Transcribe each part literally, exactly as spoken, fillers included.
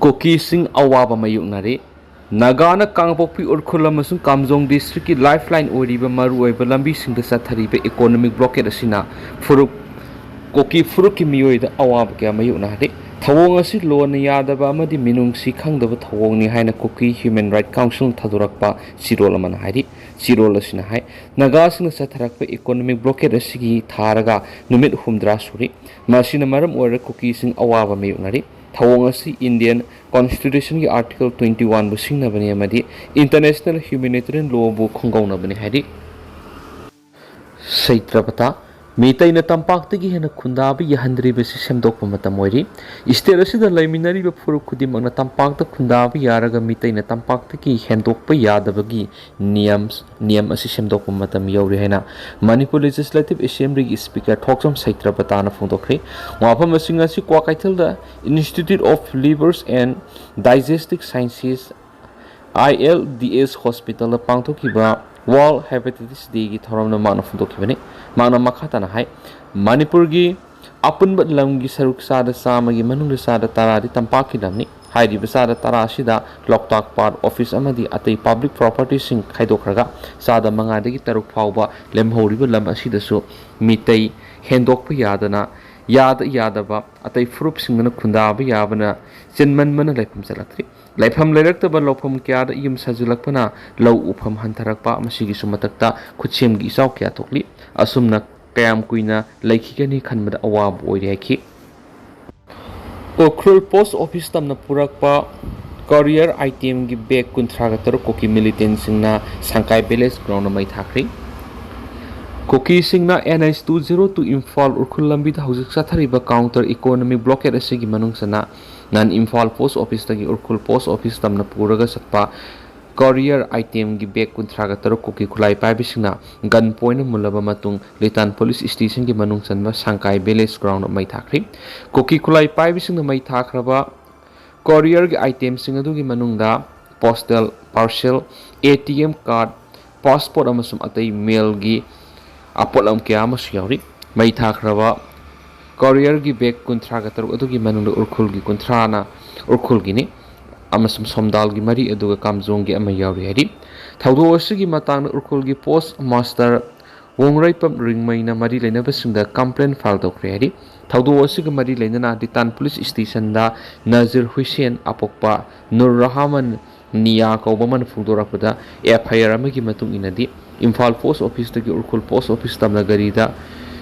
ꯀꯨꯀꯤꯁꯤꯡ ꯑꯋꯥꯕ ꯃꯥꯌꯣꯛꯅꯔꯤ꯫ ꯅꯥꯒꯥꯅ ꯀꯥꯡꯄꯣꯛꯄꯤ, ꯎꯈ꯭ꯔꯨꯜ ꯑꯃꯁꯨꯡ ꯀꯥꯝꯖꯣꯡ ꯗꯤꯁꯇ꯭ꯔꯤꯛꯀꯤ ꯂꯥꯏꯐ ꯂꯥꯏꯟ ꯑꯣꯏꯔꯤꯕ ꯃꯔꯨꯑꯣꯏꯕ ꯂꯝꯕꯤꯁꯤꯡꯗ ꯆꯠꯊꯔꯤꯕ ꯏꯀꯣꯅꯣꯃꯤꯛ ꯕ꯭ꯂꯣꯀꯦꯠ ꯑꯁꯤꯅ ꯐꯨꯔꯨꯞ, ꯀꯨꯀꯤ ꯐꯨꯔꯨꯞꯀꯤ ꯃꯤꯑꯣꯏꯗ ꯑꯋꯥꯕ ꯀꯌꯥ ꯃꯥꯌꯣꯛꯅꯍꯜꯂꯤ꯫ ꯊꯧꯑꯣꯡ ꯑꯁꯤ ꯂꯣꯟꯅ ꯌꯥꯗꯕ ꯑꯃꯗꯤ ꯃꯤꯅꯨꯡꯁꯤ ꯈꯪꯗꯕ ꯊꯧꯑꯣꯡꯅꯤ ꯍꯥꯏꯅ ꯀꯨꯀꯤ ꯍ꯭ꯌꯨꯃꯦꯟ ꯔꯥꯏꯠ ꯀꯥꯎꯟꯁꯤꯜꯅ ꯊꯥꯗꯣꯔꯛꯄ ꯆꯦꯔꯣꯜ ꯑꯃꯅ ꯍꯥꯏꯔꯤ꯫ ꯆꯦꯔꯣꯜ ꯑꯁꯤꯅ ꯍꯥꯏ, ꯅꯥꯒꯥꯁꯤꯡꯅ ꯆꯠꯊꯔꯛꯄ ꯏꯀꯣꯅꯣꯃꯤꯛ ꯕ꯭ꯂꯣꯀꯦꯠ ꯑꯁꯤꯒꯤ ꯊꯥꯔꯒ ꯅꯨꯃꯤꯠ ꯍꯨꯝꯗ꯭ꯔꯥ ꯁꯨꯔꯤ꯫ ꯃꯁꯤꯅ ꯃꯔꯝ ꯑꯣꯏꯔꯒ ꯀꯨꯀꯤꯁꯤꯡ ꯑꯋꯥꯕ ꯃꯥꯌꯣꯛꯅꯔꯤ꯫ ꯊꯧꯑꯣꯡ ꯑꯁꯤ ꯏꯟꯗꯤꯌꯟ ꯀꯣꯟꯁꯇꯤꯇ꯭ꯌꯨꯁꯟꯒꯤ ꯑꯥꯔꯇꯤꯀꯜ ꯇ꯭ꯋꯦꯟꯇꯤ ꯋꯥꯟꯕꯨ ꯁꯤꯡꯅꯕꯅꯤ ꯑꯃꯗꯤ ꯏꯟꯇꯔꯅꯦꯁꯅꯦꯜ ꯍ꯭ꯌꯨꯃꯦꯅꯤꯇꯦꯔꯤꯌꯟ ꯂꯣꯕꯨ ꯈꯣꯡꯒꯧꯅꯕꯅꯤ ꯍꯥꯏꯔꯤ꯫ ꯁꯩꯇ꯭ꯔꯄꯇꯥ, ꯃꯤꯇꯩꯅ ꯇꯝꯄꯥꯛꯇꯒꯤ ꯍꯦꯟꯅ ꯈꯨꯟꯗꯥꯕ ꯌꯥꯍꯟꯗ꯭ꯔꯤꯕꯁꯤ ꯁꯦꯝꯗꯣꯛꯄ ꯃꯇꯝ ꯑꯣꯏꯔꯤ꯫ ꯁ꯭ꯇꯦꯠ ꯑꯁꯤꯗ ꯂꯩꯃꯤꯟꯅꯔꯤꯕ ꯐꯨꯔꯨꯞ ꯈꯨꯗꯤꯡꯃꯛꯅ ꯇꯝꯄꯥꯛꯇ ꯈꯨꯟꯗꯥꯕ ꯌꯥꯔꯒ ꯃꯤꯇꯩꯅ ꯇꯝꯄꯥꯛꯇꯒꯤ ꯍꯦꯟꯗꯣꯛꯄ ꯌꯥꯗꯕꯒꯤ ꯅꯤꯌꯝ, ꯅꯤꯌꯝ ꯑꯁꯤ ꯁꯦꯝꯗꯣꯛꯄ ꯃꯇꯝ ꯌꯧꯔꯦ ꯍꯥꯏꯅ ꯃꯅꯤꯄꯨꯔ ꯂꯦꯖꯤꯁꯂꯦꯇꯤꯚ ꯑꯦꯁꯦꯝꯕ꯭ꯂꯤꯒꯤ ꯁ꯭ꯄꯤꯀꯔ ꯊꯣꯛꯆꯝ ꯁꯩꯇ꯭ꯔꯄꯇꯥꯅ ꯐꯣꯡꯗꯣꯛꯈ꯭ꯔꯦ꯫ ꯋꯥꯐꯝꯁꯤꯡ ꯑꯁꯤ ꯀ꯭ꯋꯥꯀꯩꯊꯦꯜꯗ Institute of Livers and Digestive Sciences, I L D S hospitalꯗ ꯄꯥꯡꯊꯣꯛꯈꯤꯕ World Hepatitis Dayꯒꯤ ꯊꯧꯔꯝꯗ ꯃꯍꯥꯛꯅ ꯐꯣꯡꯗꯣꯛꯈꯤꯕꯅꯤ꯫ ꯃꯍꯥꯛꯅ ꯃꯈꯥ ꯇꯥꯅ ꯍꯥꯏ, ꯃꯅꯤꯄꯨꯔꯒꯤ ꯑꯄꯨꯟꯕ ꯂꯝꯒꯤ ꯁꯔꯨꯛ ꯆꯥꯗ ꯆꯥꯝꯃꯒꯤ ꯃꯅꯨꯡꯗ ꯆꯥꯗ ꯇꯔꯥꯗꯤ ꯇꯝꯄꯥꯛꯀꯤ ꯂꯝꯅꯤ꯫ ꯍꯥꯏꯔꯤꯕ ꯆꯥꯗ ꯇꯔꯥ ꯑꯁꯤꯗ ꯂꯣꯛꯇꯥꯛ ꯄꯥꯠ ꯑꯣꯐꯤꯁ ꯑꯃꯗꯤ ꯑꯇꯩ ꯄꯕ꯭ꯂꯤꯛ ꯄ꯭ꯔꯣꯄꯔꯇꯤꯁꯤꯡ ꯈꯥꯏꯗꯣꯛꯈ꯭ꯔꯒ ꯆꯥꯗ ꯃꯉꯥꯗꯒꯤ ꯇꯔꯨꯛ ꯐꯥꯎꯕ ꯂꯦꯝꯍꯧꯔꯤꯕ ꯂꯝ ꯑꯁꯤꯗꯁꯨ ꯃꯤꯇꯩ ꯍꯦꯟꯗꯣꯛꯄ ꯌꯥꯗꯅ, ꯌꯥꯗ ꯌꯥꯗꯕ ꯑꯇꯩ ꯐꯨꯔꯨꯞꯁꯤꯡꯅ ꯈꯨꯟꯗꯥꯕ ꯌꯥꯕꯅ ꯆꯤꯟꯃꯟꯕꯅ ꯂꯩꯐꯝ ꯆꯜꯂꯛꯇ꯭ꯔꯤ꯫ ꯂꯩꯐꯝ ꯂꯩꯔꯛꯇꯕ ꯂꯧꯐꯝ ꯀꯌꯥꯗ ꯌꯨꯝ ꯁꯥꯖꯤꯜꯂꯛꯄꯅ ꯂꯧ ꯎꯐꯝ ꯍꯟꯊꯔꯛꯄ, ꯃꯁꯤꯒꯤꯁꯨ ꯃꯊꯛꯇ ꯈꯨꯠꯁꯦꯝꯒꯤ ꯏꯆꯥꯎ ꯀꯌꯥ ꯊꯣꯛꯂꯤ꯫ ꯑꯁꯨꯝꯅ ꯀꯌꯥꯝ ꯀꯨꯏꯅ ꯂꯩꯈꯤꯒꯅꯤ ꯈꯟꯕꯗ ꯑꯋꯥꯕ ꯑꯣꯏꯔꯦ ꯍꯥꯏꯈꯤ꯫ ꯎꯈ꯭ꯔꯨꯜ ꯄꯣꯁ ꯑꯣꯐꯤꯁ ꯇꯝꯅ ꯄꯨꯔꯛꯄ ꯀꯣꯔꯤꯌꯔ ꯑꯥꯏꯇꯦꯝꯒꯤ ꯕꯦꯒ ꯀꯨꯟꯊ꯭ꯔꯥꯒ ꯇꯔꯨꯛ ꯀꯨꯀꯤ ꯃꯤꯂꯤꯇꯦꯟꯁꯤꯡꯅ ꯁꯪꯀꯥꯏ ꯚꯤꯂꯦꯖ ꯒ꯭ꯔꯥꯎꯟꯗ ꯃꯩ ꯊꯥꯈ꯭ꯔꯤ꯫ ꯀꯨꯀꯤꯁꯤꯡꯅ N H two zero two Imphal Ukhrul ꯂꯝꯕꯤꯗ ꯍꯧꯖꯤꯛ ꯆꯠꯊꯔꯤꯕ ꯀꯥꯎꯟꯇꯔ ꯏꯀꯣꯅꯣꯃꯤꯛ ꯕ꯭ꯂꯣꯀꯦꯠ ꯑꯁꯤꯒꯤ ꯃꯅꯨꯡ ꯆꯟꯅ ꯅꯟ ꯏꯝꯐꯥꯜ ꯄꯣꯁ ꯑꯣꯐꯤꯁꯇꯒꯤ ꯎꯈ꯭ꯔꯨꯜ ꯄꯣꯁ ꯑꯣꯐꯤꯁ ꯇꯝꯅ ꯄꯨꯔꯒ ꯆꯠꯄ ꯀꯣꯔꯤꯌꯔ ꯑꯥꯏꯇꯦꯝꯒꯤ ꯕꯦꯒ ꯀꯨꯟꯊ꯭ꯔꯥꯒ ꯇꯔꯨꯛ ꯀꯨꯀꯤ ꯈꯨꯠꯂꯥꯏ ꯄꯥꯏꯕꯁꯤꯡꯅ ꯒꯟ ꯄꯣꯏꯟꯠꯅ ꯃꯨꯜꯂꯕ ꯃꯇꯨꯡ ꯂꯤꯇꯥꯟ ꯄꯨꯂꯤꯁ ꯁ꯭ꯇꯦꯁꯟꯒꯤ ꯃꯅꯨꯡ ꯆꯟꯕ ꯁꯪꯀꯥꯏ ꯚꯤꯂꯦꯖ ꯒ꯭ꯔꯥꯎꯟꯗ ꯃꯩ ꯊꯥꯈ꯭ꯔꯤ꯫ ꯀꯨꯀꯤ ꯈꯨꯠꯂꯥꯏ ꯄꯥꯏꯕꯁꯤꯡꯅ ꯃꯩ ꯊꯥꯈ꯭ꯔꯕ ꯀꯣꯔꯤꯌꯔꯒꯤ ꯑꯥꯏꯇꯦꯝꯁꯤꯡ ꯑꯗꯨꯒꯤ ꯃꯅꯨꯡꯗ postal parcel, A T M card, passport ꯑꯃꯁꯨꯡ ꯑꯇꯩ ꯃꯦꯜꯒꯤ ꯑꯄꯣꯠꯂꯝ ꯀꯌꯥ ꯑꯃꯁꯨ ꯌꯥꯎꯔꯤ꯫ ꯃꯩ ꯊꯥꯈ꯭ꯔꯕ ꯀꯣꯔꯤꯌꯔꯒꯤ ꯕꯦꯒ ꯀꯨꯟꯊ꯭ꯔꯥꯒ ꯇꯔꯨꯛ ꯑꯗꯨꯒꯤ ꯃꯅꯨꯡꯗ ꯎꯈ꯭ꯔꯨꯜꯒꯤ ꯀꯨꯟꯊ꯭ꯔꯥꯅ ꯎꯈ꯭ꯔꯨꯜꯒꯤꯅꯤ ꯑꯃꯁꯨꯡ ꯁꯣꯝꯗꯥꯜꯒꯤ ꯃꯔꯤ, ꯑꯗꯨꯒ ꯀꯥꯝꯖꯣꯡꯒꯤ ꯑꯃ ꯌꯥꯎꯔꯤ ꯍꯥꯏꯔꯤ꯫ ꯊꯧꯗꯣꯛ ꯑꯁꯤꯒꯤ ꯃꯇꯥꯡꯗ ꯎꯈ꯭ꯔꯨꯜꯒꯤ ꯄꯣꯁ ꯃꯥꯁꯇꯔ ꯋꯣꯡꯔꯩꯄꯝ ꯔꯤꯡꯃꯩꯅ ꯃꯔꯤ ꯂꯩꯅꯕꯁꯤꯡꯗ ꯀꯝꯄ꯭ꯂꯦꯟ ꯐꯥꯏꯜ ꯇꯧꯈ꯭ꯔꯦ ꯍꯥꯏꯔꯤ꯫ ꯊꯧꯗꯣꯛ ꯑꯁꯤꯒ ꯃꯔꯤ ꯂꯩꯅꯅ ꯂꯤꯇꯥꯟ ꯄꯨꯂꯤꯁ ꯁ꯭ꯇꯦꯁꯟꯗ ꯅꯖꯤꯔ ꯍꯨꯏꯁꯦꯟ ꯑꯄꯣꯛꯄ ꯅꯨꯔ ꯔꯍꯃꯟ ꯅꯤꯌꯥ ꯀꯧꯕ ꯑꯃꯅ ꯐꯣꯡꯗꯣꯔꯛꯄꯗ, ꯑꯦꯐ ꯑꯥꯏ ꯑꯥꯔ ꯑꯃꯒꯤ ꯃꯇꯨꯡ ꯏꯟꯅꯗꯤ, ꯏꯝꯐꯥꯜ ꯄꯣꯁ ꯑꯣꯐꯤꯁꯇꯒꯤ ꯎꯈ꯭ꯔꯨꯜ ꯄꯣꯁ ꯑꯣꯐꯤꯁ ꯇꯝꯅ ꯒꯥꯔꯤꯗ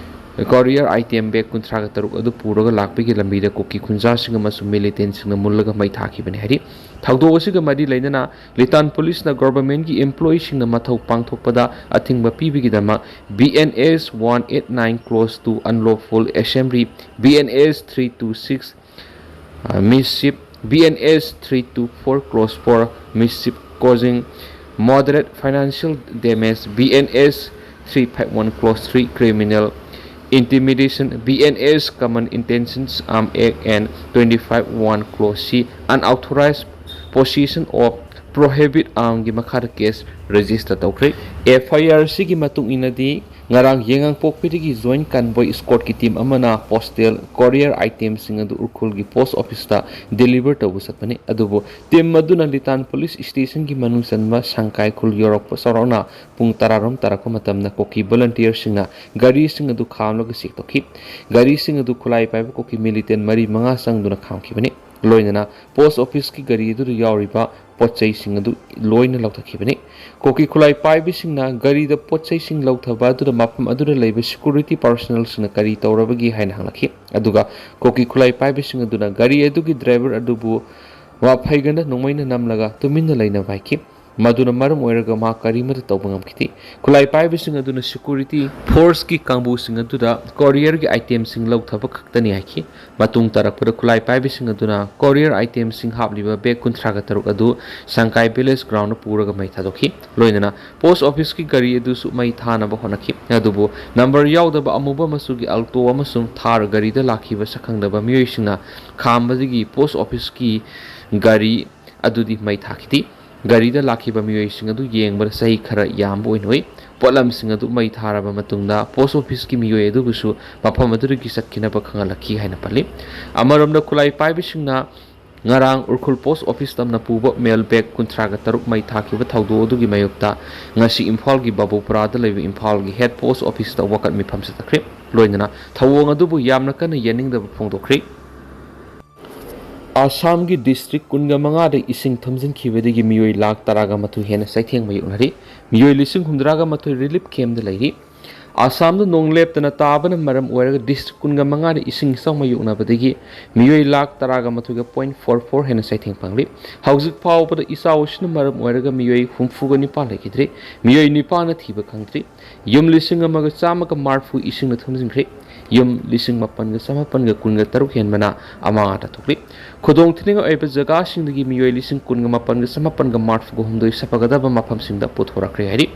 ꯀꯣꯔꯤꯌꯔ ꯑꯥꯏꯇꯦꯝ ꯕꯦꯒ ꯀꯨꯟꯊ꯭ꯔꯥꯒ ꯇꯔꯨꯛ ꯑꯗꯨ ꯄꯨꯔꯒ ꯂꯥꯛꯄꯒꯤ ꯂꯝꯕꯤꯗ ꯀꯨꯀꯤ ꯈꯨꯟꯖꯥꯁꯤꯡ ꯑꯃꯁꯨꯡ ꯃꯤꯂꯤꯇꯦꯟꯁꯤꯡꯅ ꯃꯨꯜꯂꯒ ꯃꯩ ꯊꯥꯈꯤꯕꯅꯤ ꯍꯥꯏꯔꯤ꯫ ꯊꯧꯗꯣꯛ ꯑꯁꯤꯒ ꯃꯔꯤ ꯂꯩꯅꯅ ꯂꯤꯇꯥꯟ ꯄꯨꯂꯤꯁꯅ ꯒꯣꯚꯔꯟꯃꯦꯟꯠꯀꯤ ꯏꯝꯄ꯭ꯂꯣꯌꯤꯁꯤꯡꯅ ꯃꯊꯧ ꯄꯥꯡꯊꯣꯛꯄꯗ ꯑꯊꯤꯡꯕ ꯄꯤꯕꯒꯤꯗꯃꯛ B N S one eight nine clause two unlawful assembly, B N S three two six mischief, B N S three two four clause four mischief causing moderate financial damage, B N S three five one clause three criminal intimidation, B N S Common Intentions Arm Act and twenty-five one clause C unauthorized possession of prohibit armꯒꯤ ꯃꯈꯥꯗ case register ꯇꯧꯈ꯭ꯔꯦ꯫ F ꯑꯥꯏ R ꯑꯁꯤꯒꯤ ꯃꯇꯨꯡ ꯏꯟꯅꯗꯤ, ꯉꯔꯥꯡ ꯌꯦꯉꯥꯡꯄꯣꯛꯄꯤꯗꯒꯤ joint ꯀꯟꯚꯣꯏ ꯁ꯭ꯀ꯭ꯋꯥꯗꯀꯤ team ꯑꯃꯅ postal courier ꯑꯥꯏꯇꯦꯝꯁꯤꯡ ꯑꯗꯨ ꯎꯈ꯭ꯔꯨꯜꯒꯤ ꯄꯣꯁ ꯑꯣꯐꯤꯁꯇ ꯗꯤꯂꯤꯚꯔ ꯇꯧꯕ ꯆꯠꯄꯅꯤ꯫ ꯑꯗꯨꯕꯨ ꯇꯤꯝ ꯑꯗꯨꯅ ꯂꯤꯇꯥꯟ ꯄꯨꯂꯤꯁ ꯁ꯭ꯇꯦꯁꯟꯒꯤ ꯃꯅꯨꯡ ꯆꯟꯕ ꯁꯪꯀꯥꯏ ꯈꯨꯜ ꯌꯧꯔꯛꯄ ꯆꯥꯎꯔꯥꯛꯅ ꯄꯨꯡ ꯇꯔꯥꯔꯣꯝ ꯇꯥꯔꯛꯄ ꯃꯇꯝꯗ ꯀꯨꯀꯤ ꯚꯣꯂꯨꯟꯇꯤꯌꯔꯁꯤꯡꯅ ꯒꯥꯔꯤꯁꯤꯡ ꯑꯗꯨ ꯈꯥꯝꯂꯒ ꯆꯦꯛ ꯇꯧꯈꯤ꯫ ꯒꯥꯔꯤꯁꯤꯡ ꯑꯗꯨ ꯈꯨꯠꯂꯥꯏ ꯄꯥꯏꯕ ꯀꯨꯀꯤ ꯃꯤꯂꯤꯇꯦꯟ ꯃꯔꯤ ꯃꯉꯥ ꯆꯪꯗꯨꯅ ꯈꯥꯝꯈꯤꯕꯅꯤ꯫ ꯂꯣꯏꯅꯅ ꯄꯣꯁ ꯑꯣꯐꯤꯁꯀꯤ ꯒꯥꯔꯤ ꯑꯗꯨꯗ ꯌꯥꯎꯔꯤꯕ ꯄꯣꯠ ꯆꯩꯁꯤꯡ ꯑꯗꯨ ꯂꯣꯏꯅ ꯂꯧꯊꯈꯤꯕꯅꯤ꯫ ꯀꯨꯀꯤ ꯈꯨꯠꯂꯥꯏ ꯄꯥꯏꯕꯁꯤꯡꯅ ꯒꯥꯔꯤꯗ ꯄꯣꯠ ꯆꯩꯁꯤꯡ ꯂꯧꯊꯕ ꯑꯗꯨꯗ ꯃꯐꯝ ꯑꯗꯨꯗ ꯂꯩꯕ ꯁꯦꯀ꯭ꯌꯨꯔꯤꯇꯤ ꯄꯥꯔꯁꯣꯅꯦꯜꯁꯤꯡꯅ ꯀꯔꯤ ꯇꯧꯔꯕꯒꯦ ꯍꯥꯏꯅ ꯍꯪꯂꯛꯈꯤ꯫ ꯑꯗꯨꯒ ꯀꯨꯀꯤ ꯈꯨꯠꯂꯥꯏ ꯄꯥꯏꯕꯁꯤꯡ ꯑꯗꯨꯅ ꯒꯥꯔꯤ ꯑꯗꯨꯒꯤ ꯗ꯭ꯔꯥꯏꯚꯔ ꯑꯗꯨꯕꯨ ꯋꯥꯐꯩꯒꯟꯗ ꯅꯣꯡꯃꯩꯅ ꯅꯝꯂꯒ ꯇꯨꯃꯤꯟꯅ ꯂꯩꯅꯕ ꯍꯥꯏꯈꯤ꯫ ꯃꯗꯨꯅ ꯃꯔꯝ ꯑꯣꯏꯔꯒ ꯃꯍꯥꯛ ꯀꯔꯤꯃꯠꯇ ꯇꯧꯕ ꯉꯝꯈꯤꯗꯦ꯫ ꯈꯨꯠꯂꯥꯏ ꯄꯥꯏꯕꯁꯤꯡ ꯑꯗꯨꯅ ꯁꯦꯀ꯭ꯌꯨꯔꯤꯇꯤ ꯐꯣꯔꯁꯀꯤ ꯀꯥꯡꯕꯨꯁꯤꯡ ꯑꯗꯨꯗ ꯀꯣꯔꯤꯌꯔꯒꯤ ꯑꯥꯏꯇꯦꯝꯁꯤꯡ ꯂꯧꯊꯕ ꯈꯛꯇꯅꯤ ꯍꯥꯏꯈꯤ꯫ ꯃꯇꯨꯡ ꯇꯥꯔꯛꯄꯗ ꯈꯨꯠꯂꯥꯏ ꯄꯥꯏꯕꯁꯤꯡ ꯑꯗꯨꯅ ꯀꯣꯔꯤꯌꯔ ꯑꯥꯏꯇꯦꯝꯁꯤꯡ ꯍꯥꯞꯂꯤꯕ ꯕꯦꯒ ꯀꯨꯟꯊ꯭ꯔꯥꯒ ꯇꯔꯨꯛ ꯑꯗꯨ ꯁꯪꯀꯥꯏ ꯚꯤꯂꯦꯖ ꯒ꯭ꯔꯥꯎꯟꯗ ꯄꯨꯔꯒ ꯃꯩ ꯊꯥꯗꯣꯛꯈꯤ꯫ ꯂꯣꯏꯅꯅ ꯄꯣꯁ ꯑꯣꯐꯤꯁꯀꯤ ꯒꯥꯔꯤ ꯑꯗꯨꯁꯨ ꯃꯩ ꯊꯥꯅꯕ ꯍꯣꯠꯅꯈꯤ꯫ ꯑꯗꯨꯕꯨ ꯅꯝꯕꯔ ꯌꯥꯎꯗꯕ ꯑꯃꯨꯕ ꯃꯆꯨꯒꯤ ꯑꯜꯇꯣ ꯑꯃꯁꯨꯡ ꯊꯥꯔ ꯒꯥꯔꯤꯗ ꯂꯥꯛꯈꯤꯕ ꯁꯛꯈꯪꯗꯕ ꯃꯤꯑꯣꯏꯁꯤꯡꯅ ꯈꯥꯝꯕꯗꯒꯤ ꯄꯣꯁ ꯑꯣꯐꯤꯁꯀꯤ ꯒꯥꯔꯤ ꯑꯗꯨꯗꯤ ꯃꯩ ꯊꯥꯈꯤꯗꯦ꯫ ꯒꯥꯔꯤꯗ ꯂꯥꯛꯈꯤꯕ ꯃꯤꯑꯣꯏꯁꯤꯡ ꯑꯗꯨ ꯌꯦꯡꯕꯗ ꯆꯍꯤ ꯈꯔ ꯌꯥꯝꯕ ꯑꯣꯏꯅ ꯎꯏ꯫ ꯄꯣꯠꯂꯝꯁꯤꯡ ꯑꯗꯨ ꯃꯩ ꯊꯥꯔꯕ ꯃꯇꯨꯡꯗ ꯄꯣꯁ ꯑꯣꯐꯤꯁꯀꯤ ꯃꯤꯑꯣꯏ ꯑꯗꯨꯕꯨꯁꯨ ꯃꯐꯝ ꯑꯗꯨꯗꯒꯤ ꯆꯠꯈꯤꯅꯕ ꯈꯪꯍꯜꯂꯛꯈꯤ ꯍꯥꯏꯅ ꯄꯜꯂꯤ꯫ ꯑꯃꯔꯣꯝꯗ, ꯈꯨꯠꯂꯥꯏ ꯄꯥꯏꯕꯁꯤꯡꯅ ꯉꯔꯥꯡ ꯎꯔꯈꯨꯜ ꯄꯣꯁ ꯑꯣꯐꯤꯁ ꯇꯝꯅ ꯄꯨꯕ ꯃꯦꯜ ꯕꯦꯒ ꯀꯨꯟꯊ꯭ꯔꯥꯒ ꯇꯔꯨꯛ ꯃꯩ ꯊꯥꯈꯤꯕ ꯊꯧꯗꯣꯛ ꯑꯗꯨꯒꯤ ꯃꯥꯌꯣꯛꯇ ꯉꯁꯤ ꯏꯝꯐꯥꯜꯒꯤ ꯕꯥꯕꯨꯄꯨꯔꯥꯗ ꯂꯩꯕ ꯏꯝꯐꯥꯜꯒꯤ ꯍꯦꯗ ꯄꯣꯁ ꯑꯣꯐꯤꯁꯇ ꯋꯥꯀꯠ ꯃꯤꯐꯝ ꯆꯠꯊꯈ꯭ꯔꯦ꯫ ꯂꯣꯏꯅꯅ ꯊꯧꯑꯣꯡ ꯑꯗꯨꯕꯨ ꯌꯥꯝꯅ ꯀꯟꯅ ꯌꯥꯅꯤꯡꯗꯕ ꯐꯣꯡꯗꯣꯛꯈ꯭ꯔꯦ꯫ ꯑꯁꯥꯝꯒꯤ ꯗꯤꯁꯇ꯭ꯔꯤꯛ ꯀꯨꯟꯒ ꯃꯉꯥꯗ ꯏꯁꯤꯡ ꯊꯨꯝꯖꯤꯟꯈꯤꯕꯗꯒꯤ ꯃꯤꯑꯣꯏ ꯂꯥꯈ ꯇꯔꯥꯒ ꯃꯥꯊꯣꯏ ꯍꯦꯟꯅ ꯆꯩꯊꯦꯡ ꯃꯥꯌꯣꯛꯅꯔꯤ꯫ ꯃꯤꯑꯣꯏ ꯂꯤꯁꯤꯡ ꯍꯨꯝꯗ꯭ꯔꯥꯒ ꯃꯥꯊꯣꯏ ꯔꯤꯂꯤꯐ ꯀꯦꯝꯞꯇ ꯂꯩꯔꯤ꯫ ꯑꯁꯥꯝꯗ ꯅꯣꯡ ꯂꯦꯞꯇꯅ ꯇꯥꯕꯅ ꯃꯔꯝ ꯑꯣꯏꯔꯒ ꯗꯤꯁꯇ꯭ꯔꯤꯛ ꯀꯨꯟꯒ ꯃꯉꯥꯗ ꯏꯁꯤꯡ ꯏꯆꯥꯎ ꯃꯥꯌꯣꯛꯅꯕꯗꯒꯤ ꯃꯤꯑꯣꯏ ꯂꯥꯈ ꯇꯔꯥꯒ ꯃꯥꯊꯣꯏꯒ ꯄꯣꯏꯟꯠ ꯐꯣꯔ ꯐꯣꯔ ꯍꯦꯟꯅ ꯆꯩꯊꯦꯡ ꯐꯪꯂꯤ꯫ ꯍꯧꯖꯤꯛ ꯐꯥꯎꯕꯗ ꯏꯆꯥꯎ ꯑꯁꯤꯅ ꯃꯔꯝ ꯑꯣꯏꯔꯒ ꯃꯤꯑꯣꯏ ꯍꯨꯝꯐꯨꯒ ꯅꯤꯄꯥꯟ ꯂꯩꯈꯤꯗ꯭ꯔꯤ꯫ ꯃꯤꯑꯣꯏ ꯅꯤꯄꯥꯟꯅ ꯊꯤꯕ ꯈꯪꯗ꯭ꯔꯤ꯫ ꯌꯨꯝ ꯂꯤꯁꯤꯡ ꯑꯃꯒ ꯆꯥꯝꯃꯒ ꯃꯔꯤꯐꯨ ꯏꯁꯤꯡꯅ ꯊꯨꯝꯖꯤꯟꯈ꯭ꯔꯦ꯫ ꯌꯨꯝ ꯂꯤꯁꯤꯡ ꯃꯥꯄꯟꯒ ꯆꯥꯃꯥꯄꯟꯒ ꯀꯨꯟꯒ ꯇꯔꯨꯛ ꯍꯦꯟꯕꯅ ꯑꯃꯥꯡ ꯑꯇꯥ ꯊꯣꯛꯂꯤ꯫ ꯈꯨꯗꯣꯡ ꯊꯤꯅꯤꯡꯉꯥꯏ ꯑꯣꯏꯕ ꯖꯒꯥꯁꯤꯡꯗꯒꯤ ꯃꯤꯑꯣꯏ ꯂꯤꯁꯤꯡ ꯀꯨꯟꯒ ꯃꯥꯄꯟꯒ ꯆꯥꯃꯥꯄꯟꯒ ꯃꯔꯤꯐꯨꯒ ꯍꯨꯝꯗꯣꯏ ꯁꯥꯐꯒꯗꯕ ꯃꯐꯝꯁꯤꯡꯗ ꯄꯨꯊꯣꯔꯛꯈ꯭ꯔꯦ ꯍꯥꯏꯔꯤ꯫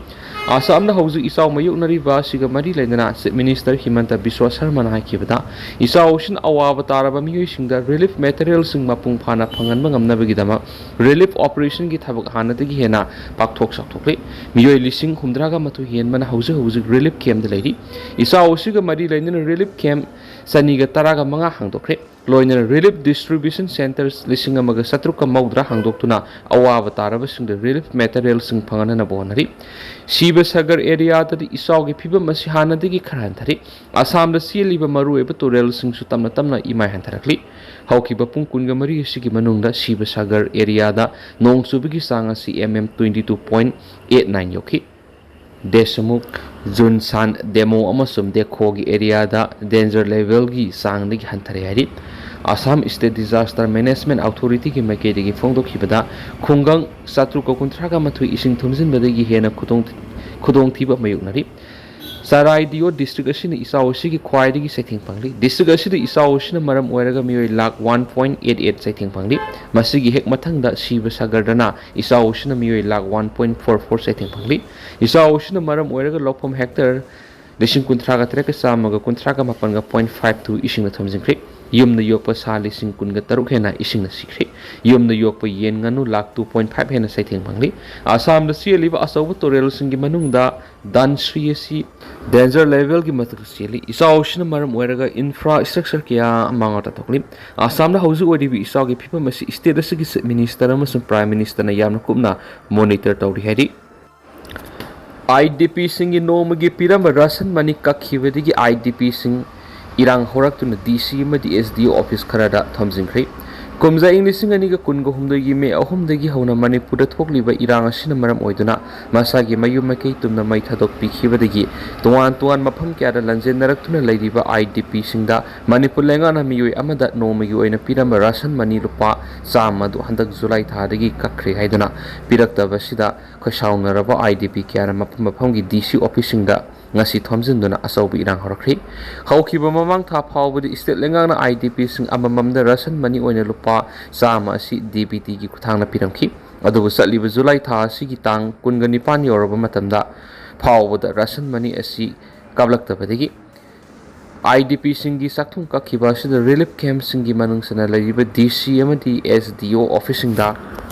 ꯑꯁꯥꯝꯅ ꯍꯧꯖꯤꯛ ꯏꯆꯥꯎ ꯃꯥꯌꯣꯛꯅꯔꯤꯕ ꯑꯁꯤꯒ ꯃꯔꯤ ꯂꯩꯅꯅ ꯆꯤꯐ ꯃꯤꯅꯤꯁꯇꯔ ꯍꯤꯃꯟꯇ ꯕꯤꯁ꯭ꯋ ꯁꯔꯃꯅ ꯍꯥꯏꯈꯤꯕꯗ, ꯏꯆꯥꯎ ꯑꯁꯤꯅ ꯑꯋꯥꯕ ꯇꯥꯔꯕ ꯃꯤꯑꯣꯏꯁꯤꯡꯗ ꯔꯤꯂꯤꯐ ꯃꯦꯇꯔꯤꯌꯦꯜꯁꯤꯡ ꯃꯄꯨꯡ ꯐꯥꯅ ꯐꯪꯍꯟꯕ ꯉꯝꯅꯕꯒꯤꯗꯃꯛ ꯔꯤꯂꯤꯐ ꯑꯣꯄꯔꯦꯁꯟꯒꯤ ꯊꯕꯛ ꯍꯥꯟꯅꯗꯒꯤ ꯍꯦꯟꯅ ꯄꯥꯛꯊꯣꯛ ꯆꯥꯎꯊꯣꯛꯂꯤ꯫ ꯃꯤꯑꯣꯏ ꯂꯤꯁꯤꯡ ꯍꯨꯝꯗ꯭ꯔꯥꯒ ꯃꯥꯊꯣꯏ ꯍꯦꯟꯕꯅ ꯍꯧꯖꯤꯛ ꯍꯧꯖꯤꯛ ꯔꯤꯂꯤꯐ ꯀꯦꯝꯞꯇ ꯂꯩꯔꯤ꯫ ꯏꯆꯥꯎ ꯑꯁꯤꯒ ꯃꯔꯤ ꯂꯩꯅꯅ ꯔꯤꯂꯤꯐ ꯀꯦꯝꯞ ꯆꯅꯤꯒ ꯇꯔꯥꯒ ꯃꯉꯥ ꯍꯥꯡꯗꯣꯛꯈ꯭ꯔꯦ꯫ ꯂꯣꯏꯅꯅ ꯔꯤꯂꯤꯐ ꯗꯤꯁꯇ꯭ꯔꯤꯕ꯭ꯌꯨꯁꯟ ꯁꯦꯟꯇꯔ ꯂꯤꯁꯤꯡ ꯑꯃꯒ ꯆꯥꯇ꯭ꯔꯨꯛꯀ ꯃꯧꯗ꯭ꯔꯥ ꯍꯥꯡꯗꯣꯛꯇꯨꯅ ꯑꯋꯥꯕ ꯇꯥꯔꯕꯁꯤꯡꯗ ꯔꯤꯂꯤꯐ ꯃꯦꯇꯔꯤꯌꯦꯜꯁꯤꯡ ꯐꯪꯍꯟꯅꯕ ꯍꯣꯠꯅꯔꯤ꯫ ꯁꯤꯕꯁꯥꯒꯔ ꯑꯦꯔꯤꯌꯥꯗꯗꯤ ꯏꯆꯥꯎꯒꯤ ꯐꯤꯕꯝ ꯑꯁꯤ ꯍꯥꯟꯅꯗꯒꯤ ꯈꯔ ꯍꯟꯊꯔꯤ꯫ ꯑꯁꯥꯝꯗ ꯆꯦꯜꯂꯤꯕ ꯃꯔꯨꯑꯣꯏꯕ ꯇꯨꯔꯦꯜꯁꯤꯡꯁꯨ ꯇꯞꯅ ꯇꯞꯅ ꯏꯃꯥꯏ ꯍꯟꯊꯔꯛꯂꯤ꯫ ꯍꯧꯈꯤꯕ ꯄꯨꯡ ꯀꯨꯟꯒ ꯃꯔꯤ ꯑꯁꯤꯒꯤ ꯃꯅꯨꯡꯗ ꯁꯤꯕꯁꯥꯒꯔ ꯑꯦꯔꯤꯌꯥꯗ ꯅꯣꯡ ꯆꯨꯕꯒꯤ ꯆꯥꯡ ꯑꯁꯤ M M twenty two point eight nine ꯌꯧꯈꯤ꯫ ꯗꯦꯁꯃꯨꯈ, ꯖꯨꯟꯁꯥꯟ, ꯗꯦꯃꯣ ꯑꯃꯁꯨꯡ ꯗꯦꯈꯣꯒꯤ ꯑꯦꯔꯤꯌꯥꯗ ꯗꯦꯟꯖꯔ ꯂꯦꯚꯦꯜꯒꯤ ꯆꯥꯡꯗꯒꯤ ꯍꯟꯊꯔꯦ ꯍꯥꯏꯔꯤ꯫ ꯑꯁꯥꯝ ꯁ꯭ꯇꯦꯠ ꯗꯤꯖꯥꯁꯇꯔ ꯃꯦꯅꯦꯖꯃꯦꯟꯠ ꯑꯣꯊꯣꯔꯤꯇꯤꯒꯤ ꯃꯥꯏꯀꯩꯗꯒꯤ ꯐꯣꯡꯗꯣꯛꯈꯤꯕꯗ, ꯈꯨꯡꯒꯪ ꯆꯥꯇ꯭ꯔꯨꯛꯀ ꯀꯨꯟꯊ꯭ꯔꯥꯒ ꯃꯥꯊꯣꯏ ꯏꯁꯤꯡ ꯊꯨꯝꯖꯤꯟꯕꯗꯒꯤ ꯍꯦꯟꯅ ꯈꯨꯗꯣꯡ-, ꯈꯨꯗꯣꯡꯊꯤꯕ ꯃꯥꯌꯣꯛꯅꯔꯤ꯫ ꯆꯔꯥꯏꯗꯤꯌꯣ ꯗꯤꯁꯇ꯭ꯔꯤꯛ ꯑꯁꯤꯅ ꯏꯆꯥꯎ ꯑꯁꯤꯒꯤ ꯈ꯭ꯋꯥꯏꯗꯒꯤ ꯆꯩꯊꯦꯡ ꯐꯪꯂꯤ꯫ ꯗꯤꯁꯇ꯭ꯔꯤꯛ ꯑꯁꯤꯗ ꯏꯆꯥꯎ ꯑꯁꯤꯅ ꯃꯔꯝ ꯑꯣꯏꯔꯒ ꯃꯤꯑꯣꯏ lakh one point eight eight ꯆꯩꯊꯦꯡ ꯐꯪꯂꯤ꯫ ꯃꯁꯤꯒꯤ ꯍꯦꯛ ꯃꯊꯪꯗ ꯁꯤꯕꯁꯥꯒꯔꯗꯅ ꯏꯆꯥꯎ ꯑꯁꯤꯅ ꯃꯤꯑꯣꯏ lakh one point four four ꯆꯩꯊꯦꯡ ꯐꯪꯂꯤ꯫ ꯏꯆꯥꯎ ꯑꯁꯤꯅ ꯃꯔꯝ ꯑꯣꯏꯔꯒ ꯂꯧꯐꯝ ꯍꯦꯛꯇꯔ ꯂꯤꯁꯤꯡ ꯀꯨꯟꯊ꯭ꯔꯥꯒ ꯇꯔꯦꯠꯀ ꯆꯥꯝꯃꯒ ꯀꯨꯟꯊ꯭ꯔꯥꯒ ꯃꯥꯄꯟꯒ ꯄꯣꯏꯟꯠ ꯐꯥꯏꯚ ꯇꯨ ꯏꯁꯤꯡꯅ ꯊꯨꯝꯖꯤꯟꯈ꯭ꯔꯦ꯫ ꯌꯨꯝꯗ ꯌꯣꯛꯄ ꯁꯥ ꯂꯤꯁꯤꯡ ꯀꯨꯟꯒ ꯇꯔꯨꯛ ꯍꯦꯟꯅ ꯏꯁꯤꯡꯅ ꯁꯤꯈ꯭ꯔꯦ꯫ ꯌꯨꯝꯗ ꯌꯣꯛꯄ ꯌꯦꯟ ꯉꯥꯅꯨ ꯂꯥꯈ two point five ꯍꯦꯟꯅ ꯆꯩꯊꯦꯡ ꯐꯪꯂꯤ꯫ ꯑꯁꯥꯝꯗ ꯆꯦꯜꯂꯤꯕ ꯑꯆꯧꯕ ꯇꯨꯔꯦꯜꯁꯤꯡꯒꯤ ꯃꯅꯨꯡꯗ ꯗꯥꯟꯁ꯭ꯔꯤ ꯑꯁꯤ danger levelꯒꯤ ꯃꯊꯛꯇ ꯆꯦꯜꯂꯤ꯫ ꯏꯆꯥꯎꯁꯤꯅ ꯃꯔꯝ ꯑꯣꯏꯔꯒ infrastructure ꯀꯌꯥ ꯃꯥꯡ ꯇꯥꯊꯣꯛꯂꯤ꯫ ꯑꯁꯥꯝꯗ ꯍꯧꯖꯤꯛ ꯑꯣꯏꯔꯤꯕ ꯏꯆꯥꯎꯒꯤ ꯐꯤꯕꯝ ꯑꯁꯤ state ꯑꯁꯤꯒꯤ Chief Minister ꯑꯃꯁꯨꯡ Prime Ministerꯅ ꯌꯥꯝꯅ ꯀꯨꯞꯅ monitor ꯇꯧꯔꯤ ꯍꯥꯏꯔꯤ꯫ IDPꯁꯤꯡꯒꯤ ꯅꯣꯡꯃꯒꯤ ꯄꯤꯔꯝꯕ ration money ꯀꯛꯈꯤꯕꯗꯒꯤ IDPꯁꯤꯡ ꯏꯔꯥꯡ ꯍꯧꯔꯛꯇꯨꯅ DC ꯑꯃꯗꯤ SDO office ꯈꯔꯗ ꯊꯣꯝꯖꯤꯟꯈ꯭ꯔꯦ꯫ ꯀꯨꯝꯖꯥ ꯏꯪ ꯂꯤꯁꯤꯡ ꯑꯅꯤꯒ ꯀꯨꯟꯒ ꯍꯨꯝꯗꯣꯏꯒꯤ May ꯑꯍꯨꯝꯗꯒꯤ ꯍꯧꯅ ꯃꯅꯤꯄꯨꯔꯗ ꯊꯣꯛꯂꯤꯕ ꯏꯔꯥꯡ ꯑꯁꯤꯅ ꯃꯔꯝ ꯑꯣꯏꯗꯨꯅ ꯃꯁꯥꯒꯤ ꯃꯌꯨꯝ ꯃꯀꯩ ꯇꯨꯝꯅ ꯃꯩ ꯊꯥꯗꯣꯛꯄꯤꯈꯤꯕꯗꯒꯤ ꯇꯣꯉꯥꯟ ꯇꯣꯉꯥꯟ ꯃꯐꯝ ꯀꯌꯥꯗ ꯂꯟꯖꯦꯟꯅꯔꯛꯇꯨꯅ ꯂꯩꯔꯤꯕ IDPꯁꯤꯡꯗ ꯃꯅꯤꯄꯨꯔ ꯂꯩꯉꯥꯛꯅ ꯃꯤꯑꯣꯏ ꯑꯃꯗ ꯅꯣꯡꯃꯒꯤ ꯑꯣꯏꯅ ꯄꯤꯔꯝꯕ ration money ꯂꯨꯄꯥ ꯆꯥꯝꯃ ꯑꯗꯨ ꯍꯟꯗꯛ July ꯊꯥꯗꯒꯤ ꯀꯛꯈ꯭ꯔꯦ ꯍꯥꯏꯗꯨꯅ ꯄꯤꯔꯛꯇꯕꯁꯤꯗ ꯈꯣꯏꯁꯥꯎꯅꯔꯕ IDP ꯀꯌꯥꯅ ꯃꯐꯝ ꯃꯐꯝꯒꯤ DC officeꯁꯤꯡꯗ ꯉꯁꯤ ꯊꯣꯝꯖꯤꯟꯗꯨꯅ ꯑꯆꯧꯕ ꯏꯔꯥꯡ ꯍꯧꯔꯛꯈ꯭ꯔꯤ꯫ ꯍꯧꯈꯤꯕ ꯃꯃꯥꯡ ꯊꯥ ꯐꯥꯎꯕꯗ state ꯂꯩꯉꯥꯛꯅ IDPꯁꯤꯡ ꯑꯃꯃꯝꯗ ration money ꯑꯣꯏꯅ ꯂꯨꯄꯥ ꯆꯥꯝꯃ ꯑꯁꯤ DBTꯒꯤ ꯈꯨꯠꯊꯥꯡꯗ ꯄꯤꯔꯝꯈꯤ꯫ ꯑꯗꯨꯕꯨ ꯆꯠꯂꯤꯕ July ꯊꯥ ꯑꯁꯤꯒꯤ ꯇꯥꯡ ꯀꯨꯟꯒ ꯅꯤꯄꯥꯟ ꯌꯧꯔꯕ ꯃꯇꯝꯗ ꯐꯥꯎꯕꯗ ration money ꯑꯁꯤ ꯀꯥꯞꯂꯛꯇꯕꯗꯒꯤ IDPꯁꯤꯡꯒꯤ ꯆꯥꯛꯊꯨꯡ ꯀꯛꯈꯤꯕ ꯑꯁꯤꯗ relief campꯁꯤꯡꯒꯤ ꯃꯅꯨꯡ ꯆꯟꯅ ꯂꯩꯔꯤꯕ DC ꯑꯃꯗꯤ SDO officeꯁꯤꯡꯗ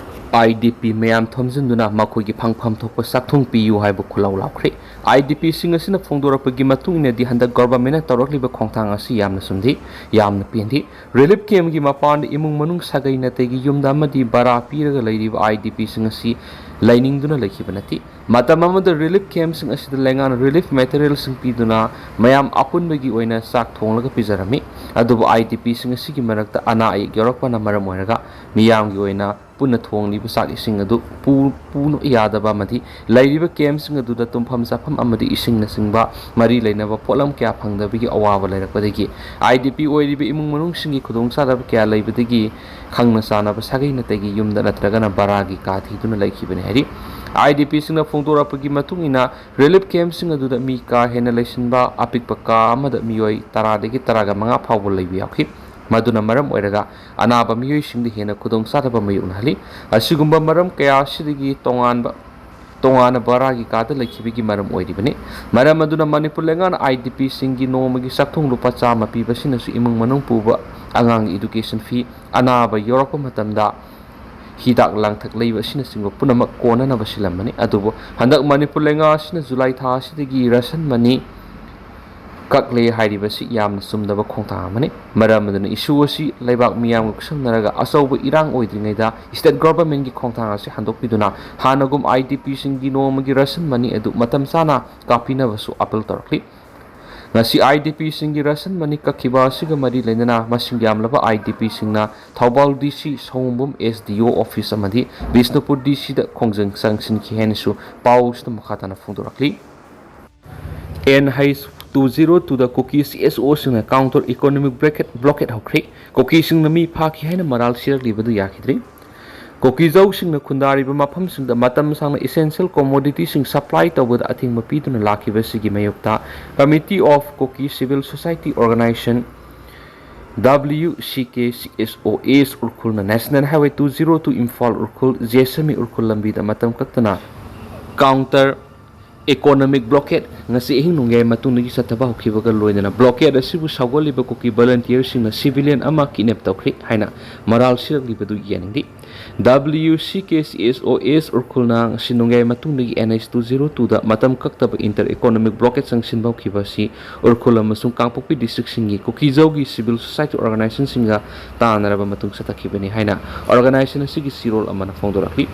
IDP ꯃꯌꯥꯝ ꯊꯣꯝꯖꯤꯟꯗꯨꯅ ꯃꯈꯣꯏꯒꯤ ꯐꯪꯐꯝ ꯊꯣꯛꯄ ꯆꯥꯛꯊꯨꯡ ꯄꯤꯌꯨ ꯍꯥꯏꯕ ꯈꯨꯜꯂꯥꯎ ꯂꯥꯎꯈ꯭ꯔꯦ꯫ IDPꯁꯤꯡ ꯑꯁꯤꯅ ꯐꯣꯡꯗꯣꯔꯛꯄꯒꯤ ꯃꯇꯨꯡ ꯏꯟꯅꯗꯤ ꯍꯟꯗꯛ governmentꯅ ꯇꯧꯔꯛꯂꯤꯕ ꯈꯣꯡꯊꯥꯡ ꯑꯁꯤ ꯌꯥꯝꯅ ꯆꯨꯝꯗꯦ, ꯌꯥꯝꯅ ꯄꯦꯟꯗꯦ꯫ Relief campꯀꯤ ꯃꯄꯥꯟꯗ ꯏꯃꯨꯡ ꯃꯅꯨꯡ ꯁꯥꯒꯩ ꯅꯥꯇꯩꯒꯤ ꯌꯨꯝꯗ ꯑꯃꯗꯤ ꯚꯔꯥ ꯄꯤꯔꯒ ꯂꯩꯔꯤꯕ IDPꯁꯤꯡ ꯑꯁꯤ ꯂꯩꯅꯤꯡꯗꯨꯅ ꯂꯩꯈꯤꯕ ꯅꯠꯇꯦ꯫ ꯃꯇꯝ ꯑꯃꯗ relief campꯁꯤꯡ ꯑꯁꯤꯗ ꯂꯩꯉꯥꯛꯅ relief materialꯁꯤꯡ ꯄꯤꯗꯨꯅ ꯃꯌꯥꯝ ꯑꯄꯨꯟꯕꯒꯤ ꯑꯣꯏꯅ ꯆꯥꯛ ꯊꯣꯡꯂꯒ ꯄꯤꯖꯔꯝꯃꯤ꯫ ꯑꯗꯨꯕꯨ IDPꯁꯤꯡ ꯑꯁꯤꯒꯤ ꯃꯔꯛꯇ ꯑꯅꯥ ꯑꯌꯦꯛ ꯌꯥꯎꯔꯛꯄꯅ ꯃꯔꯝ ꯑꯣꯏꯔꯒ ꯃꯤꯌꯥꯝꯒꯤ ꯑꯣꯏꯅ ꯄꯨꯟꯅ ꯊꯣꯡꯂꯤꯕ ꯆꯥꯛ ꯏꯁꯤꯡ ꯑꯗꯨ ꯄꯨ-, ꯄꯨꯅ ꯌꯥꯗꯕ ꯑꯃꯗꯤ ꯂꯩꯔꯤꯕ campꯁꯤꯡ ꯑꯗꯨꯗ ꯇꯨꯝꯐꯝ ꯆꯥꯐꯝ ꯑꯃꯗꯤ ꯏꯁꯤꯡꯅꯆꯤꯡꯕ ꯃꯔꯤ ꯂꯩꯅꯕ ꯄꯣꯠꯂꯝ ꯀꯌꯥ ꯐꯪꯗꯕꯒꯤ ꯑꯋꯥꯕ ꯂꯩꯔꯛꯄꯗꯒꯤ IDP ꯑꯣꯏꯔꯤꯕ ꯏꯃꯨꯡ ꯃꯅꯨꯡꯁꯤꯡꯒꯤ ꯈꯨꯗꯣꯡꯆꯥꯗꯕ ꯀꯌꯥ ꯂꯩꯕꯗꯒꯤ ꯈꯪꯅ ꯆꯥꯟꯅꯕ ꯁꯥꯒꯩ ꯅꯥꯇꯩꯒꯤ ꯌꯨꯝꯗ ꯅꯠꯇ꯭ꯔꯒꯅ ꯚꯔꯥꯒꯤ ꯀꯥ ꯊꯤꯗꯨꯅ ꯂꯩꯈꯤꯕꯅꯤ ꯍꯥꯏꯔꯤ꯫ IDPꯁꯤꯡꯅ ꯐꯣꯡꯗꯣꯔꯛꯄꯒꯤ ꯃꯇꯨꯡ ꯏꯟꯅ relief campꯁꯤꯡ ꯑꯗꯨꯗ ꯃꯤ ꯀꯥ ꯍꯦꯟꯅ ꯂꯩꯁꯤꯟꯕ ꯑꯄꯤꯛꯄ ꯀꯥ ꯑꯃꯗ ꯃꯤꯑꯣꯏ ꯇꯔꯥꯗꯒꯤ ꯇꯔꯥꯒ ꯃꯉꯥ ꯐꯥꯎꯕ ꯂꯩꯕ ꯌꯥꯎꯈꯤ꯫ ꯃꯗꯨꯅ ꯃꯔꯝ ꯑꯣꯏꯔꯒ ꯑꯅꯥꯕ ꯃꯤꯑꯣꯏꯁꯤꯡꯗ ꯍꯦꯟꯅ ꯈꯨꯗꯣꯡꯆꯥꯗꯕ ꯃꯥꯌꯣꯛꯅꯍꯜꯂꯤ꯫ ꯑꯁꯤꯒꯨꯝꯕ ꯃꯔꯝ ꯀꯌꯥ ꯑꯁꯤꯗꯒꯤ ꯇꯣꯉꯥꯟꯕ ꯇꯣꯉꯥꯟꯅ ꯚꯔꯥꯒꯤ ꯀꯥꯗ ꯂꯩꯈꯤꯕꯒꯤ ꯃꯔꯝ ꯑꯣꯏꯔꯤꯕꯅꯤ꯫ ꯃꯔꯝ ꯑꯗꯨꯅ ꯃꯅꯤꯄꯨꯔ ꯂꯩꯉꯥꯛꯅ IDPꯁꯤꯡꯒꯤ ꯅꯣꯡꯃꯒꯤ ꯆꯥꯛꯊꯨꯡ ꯂꯨꯄꯥ ꯆꯥꯝꯃ ꯄꯤꯕ ꯑꯁꯤꯅꯁꯨ ꯏꯃꯨꯡ ꯃꯅꯨꯡ ꯄꯨꯕ, ꯑꯉꯥꯡꯒꯤ education fee, ꯑꯅꯥꯕ ꯌꯥꯎꯔꯛꯄ ꯃꯇꯝꯗ ꯍꯤꯗꯥꯛ ꯂꯥꯡꯊꯛ ꯂꯩꯕ ꯑꯁꯤꯅꯆꯤꯡꯕ ꯄꯨꯝꯅꯃꯛ ꯀꯣꯟꯅꯅꯕ ꯁꯤꯜꯂꯝꯕꯅꯤ꯫ ꯑꯗꯨꯕꯨ ꯍꯟꯗꯛ ꯃꯅꯤꯄꯨꯔ ꯂꯩꯉꯥꯛ ꯑꯁꯤꯅ ꯖꯨꯂꯥꯏ ꯊꯥ ꯑꯁꯤꯗꯒꯤ ration money ꯀꯛꯂꯦ ꯍꯥꯏꯔꯤꯕꯁꯤ ꯌꯥꯝꯅ ꯆꯨꯝꯗꯕ ꯈꯣꯡꯊꯥꯡ ꯑꯃꯅꯤ꯫ ꯃꯔꯝ ꯑꯗꯨꯅ issue ꯑꯁꯤ ꯂꯩꯕꯥꯛ ꯃꯤꯌꯥꯝꯒ ꯈꯨꯠꯁꯝꯅꯔꯒ ꯑꯆꯧꯕ ꯏꯔꯥꯡ ꯑꯣꯏꯗ꯭ꯔꯤꯉꯩꯗ state governmentꯀꯤ ꯈꯣꯡꯊꯥꯡ ꯑꯁꯤ ꯍꯟꯗꯣꯛꯄꯤꯗꯨꯅ ꯍꯥꯟꯅꯒꯨꯝ IDPꯁꯤꯡꯒꯤ ꯅꯣꯡꯃꯒꯤ ration money ꯑꯗꯨ ꯃꯇꯝ ꯆꯥꯅ ꯀꯥꯞꯄꯤꯅꯕꯁꯨ appeal ꯇꯧꯔꯛꯂꯤ꯫ ꯉꯁꯤ IDPꯁꯤꯡꯒꯤ ration money ꯀꯛꯈꯤꯕ ꯑꯁꯤꯒ ꯃꯔꯤ ꯂꯩꯅꯅ ꯃꯁꯤꯡ ꯌꯥꯝꯂꯕ IDPꯁꯤꯡꯅ ꯊꯧꯕꯥꯜ DC, ꯁꯑꯣꯝꯕꯨꯝ SDO office ꯑꯃꯗꯤ ꯕꯤꯁꯅꯨꯄꯨꯔ DCꯗ ꯈꯣꯡꯖꯪ ꯆꯪꯁꯤꯟꯈꯤ ꯍꯥꯏꯅꯁꯨ ꯄꯥꯎ ꯑꯁꯤꯗ ꯃꯈꯥ ꯇꯥꯅ ꯐꯣꯡꯗꯣꯔꯛꯂꯤ꯫ NH two zero twoꯗ ꯀꯨꯀꯤ CSOꯁꯤꯡꯅ counter economic blockade, blockade ꯍꯧꯈ꯭ꯔꯦ꯫ ꯀꯨꯀꯤꯁꯤꯡꯅ ꯃꯤ ꯐꯥꯈꯤ ꯍꯥꯏꯅ ꯃꯔꯥꯜ ꯁꯤꯔꯛꯂꯤꯕꯗꯨ ꯌꯥꯈꯤꯗ꯭ꯔꯦ꯫ ꯀꯨꯀꯤꯖꯧꯁꯤꯡꯅ ꯈꯨꯟꯗꯥꯔꯤꯕ ꯃꯐꯝꯁꯤꯡꯗ ꯃꯇꯝ ꯁꯥꯡꯅ essential commodityꯁꯤꯡ supply ꯇꯧꯕꯗ ꯑꯊꯤꯡꯕ ꯄꯤꯗꯨꯅ ꯂꯥꯛꯈꯤꯕꯁꯤꯒꯤ ꯃꯥꯌꯣꯛꯇ Committee of Kuki Civil Society Organization, WCKCSOS ꯎꯈ꯭ꯔꯨꯜꯅ National Highway two zero two Imphal Ukhrul, Jesmi Ukhrul ꯂꯝꯕꯤꯗ ꯃꯇꯝ ꯀꯛꯇꯅ counter economic blockade ꯉꯁꯤ ꯑꯍꯤꯡ ꯅꯣꯡꯌꯥꯏ ꯃꯇꯨꯡꯗꯒꯤ ꯆꯠꯊꯕ ꯍꯧꯈꯤꯕꯒ ꯂꯣꯏꯅꯅ blockade ꯑꯁꯤꯕꯨ ꯁꯥꯎꯒꯠꯂꯤꯕ ꯀꯨꯀꯤ volunteerꯁꯤꯡꯅ civilian ꯑꯃ kidnap ꯇꯧꯈ꯭ꯔꯦ ꯍꯥꯏꯅ ꯃꯔꯥꯜ ꯁꯤꯔꯛꯂꯤꯕꯗꯨ ꯌꯥꯅꯤꯡꯗꯦ꯫ WCKCSOS ꯎꯈ꯭ꯔꯨꯜꯅ ꯉꯁꯤ ꯅꯣꯡꯌꯥꯏ ꯃꯇꯨꯡꯗꯒꯤ NH two zero twoꯗ ꯃꯇꯝ ꯀꯛꯇꯕ inter economic blockade ꯆꯪꯁꯤꯟꯕ ꯍꯧꯈꯤꯕ ꯑꯁꯤ ꯎꯈ꯭ꯔꯨꯜ ꯑꯃꯁꯨꯡ ꯀꯥꯡꯄꯣꯛꯄꯤ districtꯁꯤꯡꯒꯤ ꯀꯨꯀꯤꯖꯧꯒꯤ civil society organizationꯁꯤꯡꯒ ꯇꯥꯟꯅꯔꯕ ꯃꯇꯨꯡ ꯆꯠꯊꯈꯤꯕꯅꯤ ꯍꯥꯏꯅ organization ꯑꯁꯤꯒꯤ ꯆꯦꯔꯣꯜ ꯑꯃꯅ ꯐꯣꯡꯗꯣꯔꯛꯂꯤ꯫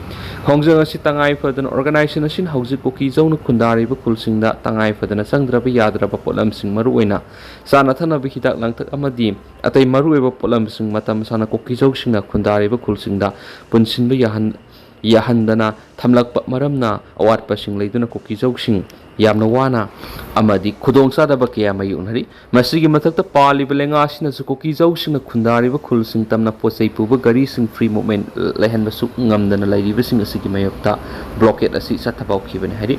ꯈꯣꯡꯖꯪ ꯑꯁꯤ ꯇꯉꯥꯏ ꯐꯗꯅ organization ꯑꯁꯤꯅ ꯍꯧꯖꯤꯛ ꯀꯨꯀꯤꯖꯧꯅ ꯈꯨꯟꯗꯥꯔꯤꯕ ꯈꯨꯜꯁꯤꯡꯗ ꯇꯉꯥꯏ ꯐꯗꯅ ꯆꯪꯗ꯭ꯔꯕ ꯌꯥꯗ꯭ꯔꯕ ꯄꯣꯠꯂꯝꯁꯤꯡ, ꯃꯔꯨꯑꯣꯏꯅ ꯆꯥꯅ ꯊꯛꯅꯕ ꯍꯤꯗꯥꯛ ꯂꯥꯡꯊꯛ ꯑꯃꯗꯤ ꯑꯇꯩ ꯃꯔꯨꯑꯣꯏꯕ ꯄꯣꯠꯂꯝꯁꯤꯡ ꯃꯇꯝ ꯁꯥꯡꯅ ꯀꯨꯀꯤꯖꯧꯁꯤꯡꯅ ꯈꯨꯟꯗꯥꯔꯤꯕ ꯈꯨꯜꯁꯤꯡꯗ ꯄꯨꯟꯁꯤꯟꯕ ꯌꯥꯍꯟ-, ꯌꯥꯍꯟꯗꯅ ꯊꯝꯂꯛꯄ ꯃꯔꯝꯅ ꯑꯋꯥꯠꯄꯁꯤꯡ ꯂꯩꯗꯨꯅ ꯀꯨꯀꯤꯖꯧꯁꯤꯡ ꯌꯥꯝꯅ ꯋꯥꯅ ꯑꯃꯗꯤ ꯈꯨꯗꯣꯡꯆꯥꯗꯕ ꯀꯌꯥ ꯃꯥꯌꯣꯛꯅꯔꯤ꯫ ꯃꯁꯤꯒꯤ ꯃꯊꯛꯇ ꯄꯥꯜꯂꯤꯕ ꯂꯩꯉꯥꯛ ꯑꯁꯤꯅꯁꯨ ꯀꯨꯀꯤꯖꯧꯁꯤꯡꯅ ꯈꯨꯟꯗꯥꯔꯤꯕ ꯈꯨꯜꯁꯤꯡ ꯇꯝꯅ ꯄꯣꯠ ꯆꯩ ꯄꯨꯕ ꯒꯥꯔꯤꯁꯤꯡ free movement ꯂꯩꯍꯟꯕꯁꯨ ꯉꯝꯗꯅ ꯂꯩꯔꯤꯕꯁꯤꯡ ꯑꯁꯤꯒꯤ ꯃꯥꯌꯣꯛꯇ blockade ꯑꯁꯤ ꯆꯠꯊꯕ ꯍꯧꯈꯤꯕꯅꯤ ꯍꯥꯏꯔꯤ꯫